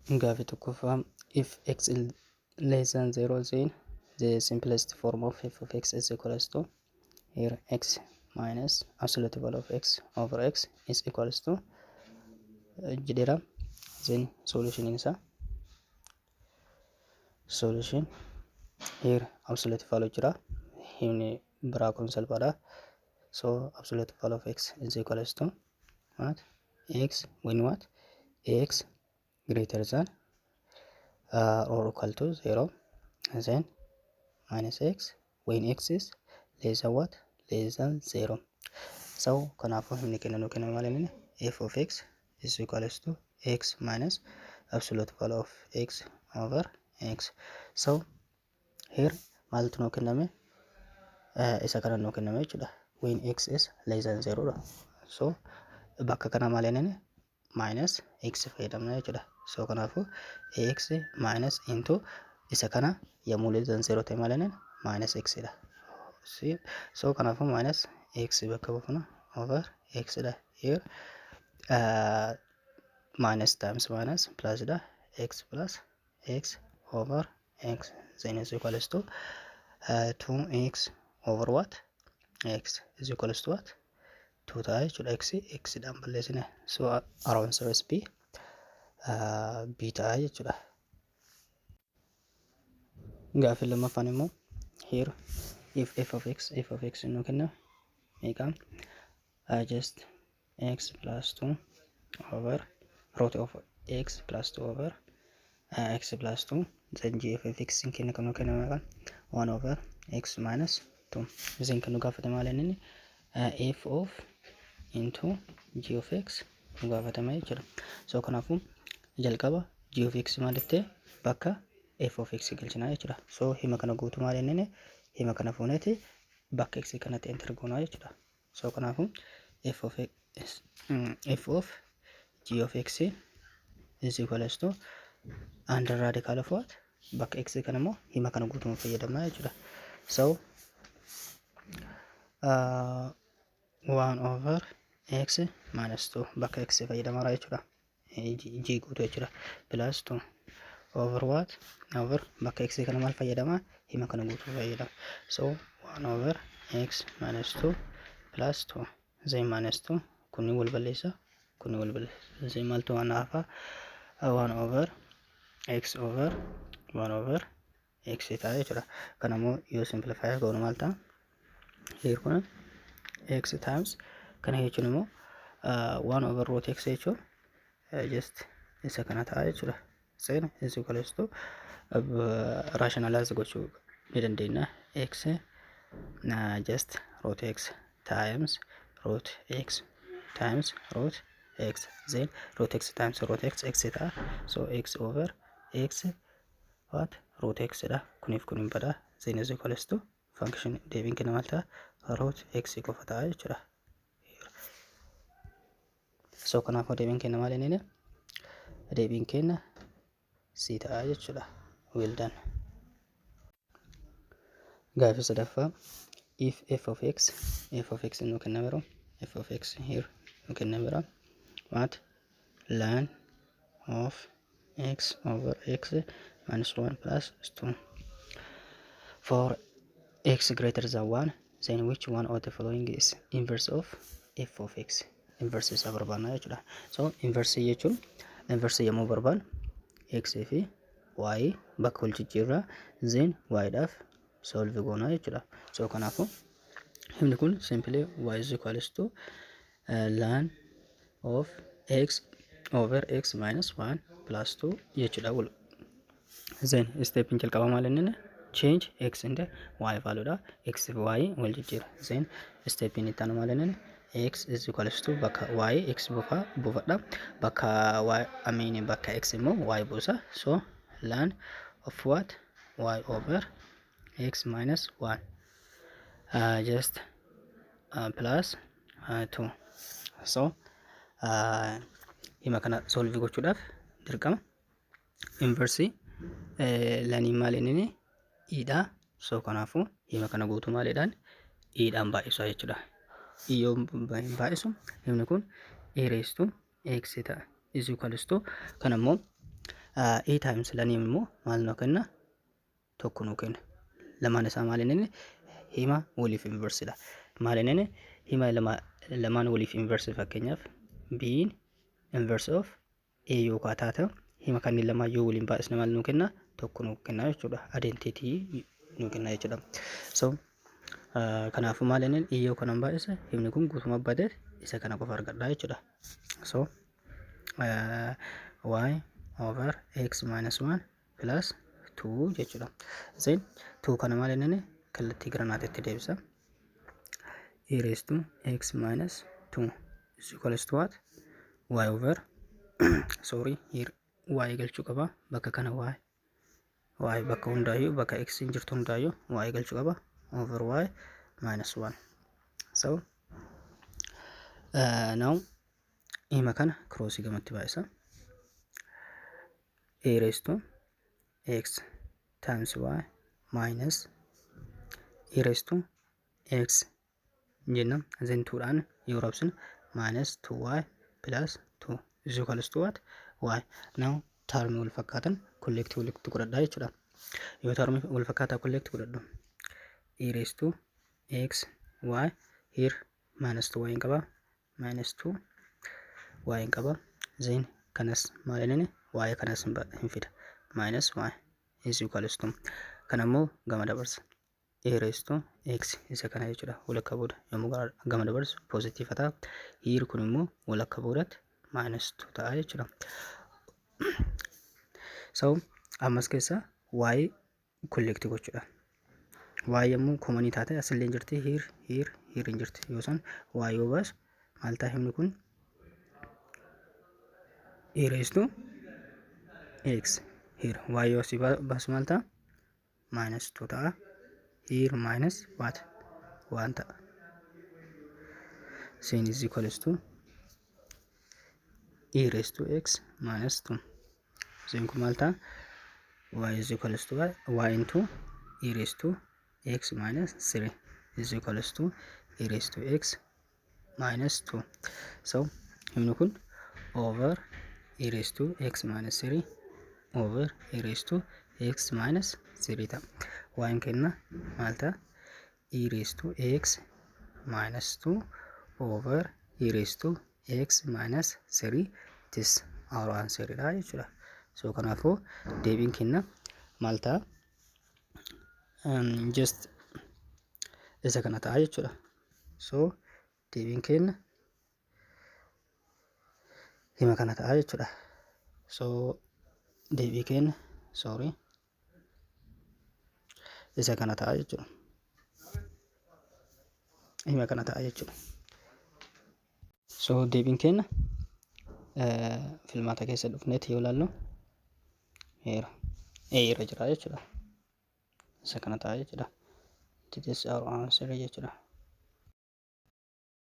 Gaaffii tokkoffaa, if x is less than 0, then the simplest form of f of x is equals to, here x minus absolute value of x over x is equals to jedheera. Then solution isaa, solution here absolute value jira, himni biraa kun salphaadha. So absolute value of x is equals to what? X when what? X greater than or equal to 0, and then minus x when x is less than what? Less than 0. So kanaafuu himni kenna nu kenna maal inni? F of x is equals to x minus absolute value of x over x. So here maaltu nuu kenname? Isa kana nuu kenname jechuudha, when x is less than 0 dha. So bakka kana maal inni? Minus x fayyadamna jechuudha. So kanaafuu x minus into isa kana yommuu less than 0 ta'e maal inni? Minus x dha. So kanaafuu minus x bakka buufna, over x dha. Here minus times minus plus dha, x plus x over x, then is equals to 2x over what? X is equals to what? 2 ta'a jechuudha. X x dhaan balleessine. So our answer is B, B ta'a jechuudha. Gaaffii lammaffaan immoo here if f of x, f of x nu kenna meeqa? Just x plus 2 over root of x plus 2 over x plus 2, then g of x kenna kan nu kenna meeqa? 1 over x minus 2. Isin kan nu gaafate maal inni? F of into g of x nu gaafatama jechuudha. So kanaafuu jalqaba g of x maalitti bakka f of x galchinaa jechuudha. So hima kana guutuu maal inni? Hima kana fuuneeti bakka x kanatti enter goonaa jechuudha. So kanaafuu f of x, f of g of x is equals to under radical of what? Bakka x kana immoo hima kana guutuu fayyadamna jechuudha. So 1 over x minus 2 bakka x fayyadamara jechuudha. G guutuu jechuudha. Plus 2 over what? Over bakka x kana maal fayyadama? Hima kana guutuu fayyadama. So 1 over x minus 2 plus 2, then minus 2 kunni wal balleessa, kunni wal balleessa. Then maaltu waan hafa? 1 over x over 1 over x ta'a jechuudha. Kana immoo yoo simplify goonu maal ta'a? Here kun x times kana jechuun immoo 1 over root x jechuun just isa kana ta'a jechuudha. Then is equals to rationalize gochuu ni dandeenya. X just root x times root x times root x, then root x times root x x ta'a. So x over x what? Root x dha. Kuniif kun hin bada. Then is equals to function deebiin kenna maal ta'a? Root x qofa ta'a jechuudha. So kanaafuu deebiin kenna maal inni? Deebiin kenna C ta'a jechuudha. Well done. Gaaffii sadaffaa, if f of x, f of x nu kennameera, f of x here nu kennameera what? Ln of x over x minus 1 plus 2. For x greater than 1, then which one of the following is inverse of f of x? Inverse isaa barbaadna jechuudha. So inverse jechuun, inverse yommuu barbaadnu x fi y bakka wal jijjiirraa, then y dhaaf solve goona jechuudha. So kanaafuu himni kun simply y is equals to ln of x over x minus 1 plus 2 jechuudha. Then stepin jalqaba maal inni? Change x and y value dha. X fi y wal jijjiira. Then stepin itti aanu maal inni? X is equals to bakka y x buufa buufadha, bakka y, I mean, bakka x immoo y buusa. So ln of what? Y over x minus 1 just plus 2. So hima kana solve gochuudhaaf dirqama inverse lnii maal inni? E dha. So kanaafuu hima kana guutuu maaliidhaan? E dhaan baay'isaa jechuudha. E yoo baay'isu himni kun e raised to x ta'a, is equals to kan ammoo A times ln immoo maal nuu kenna? Tokko nuu kenna. Lamaan isaa maal inni? Hima waliif inverse dha. Maal inni? Hima lamaan waliif inverse. Fakkeenyaaf, B'n inverse of A yookaan taate, hima kanneen lamaan yoo waliin baay'isne maal nuu kenna? Tokko nuu kenna jechuudha. Identity nuu kenna jechuudha. So kanaafuu maal inni? A yoo kanan baay'ise, himni kun guutummaa badee isa kana qofa argadha jechuudha. So y over x minus 1 plus 2 jechuudha. Then 2 kana maal inni? Kallattii gara naatitti deebisa. E raised to x minus 2 is equals to what? Y over, sorry, here y galchuu qaba bakka kana. Y, y bakka hundaayyuu, bakka x hin jirtu hundaayyuu y galchuu qaba, over y minus 1. So now hima kana crossii gamatti baay'isa. A raised to x times y minus e raised to x jenna. Then 2dhaan yoo raabsinu minus 2y plus 2 is equals to what? Y. Now termii wal fakkaatan collect walitti godhadhaa jechuudha. Yoo termii wal fakkaataa collect godhadhu, e raised to x y, here minus 2 y hin qaba, minus 2 y hin qaba. Then kanas maal inni? Y kanas hin fida, minus y is equals to, kan ammoo gama dabarsa, a raised to x isa kana jechuudha. Walakka booda yommuu gama dabarsu positive ta'a. Here kun immoo walakka boodatti minus 2 ta'a jechuudha. So ammas keessa y collect gochuudha. Y yommuu commonii taate asillee jirti, here, here, here hin jirti. Yoo san y yoo baasu maal ta'a himni kun? A raised to x. Here y yoo asii baasu maal ta'a? Minus 2 ta'a. Here minus what? 1 ta'a. Then is equals to e raised to x minus 2. Then kun maal ta'a? Y is equals to y into e raised to x minus 3 is equals to e raised to x minus 2. So himni kun over e raised to x minus 3 over e raised to x minus 3 ta'a. Y kenna maal ta'a? E raised to x minus 2 over e raised to x minus 3. It is our answer dha jechuudha. So kanaafuu deebiin kenna maal ta'a? Just isa kana ta'a jechuudha. So deebiin kenna hima kana ta'a jechuudha. So deebii kenna, sorry, isa kana ta'a jechuudha. Hima kana ta'a jechuudha. So deebiin kenna filmaata keessa dhufneeti yoo ilaallu, heera A irra jira jechuudha. Isa kana ta'a jechuudha. It is our answer jechuudha.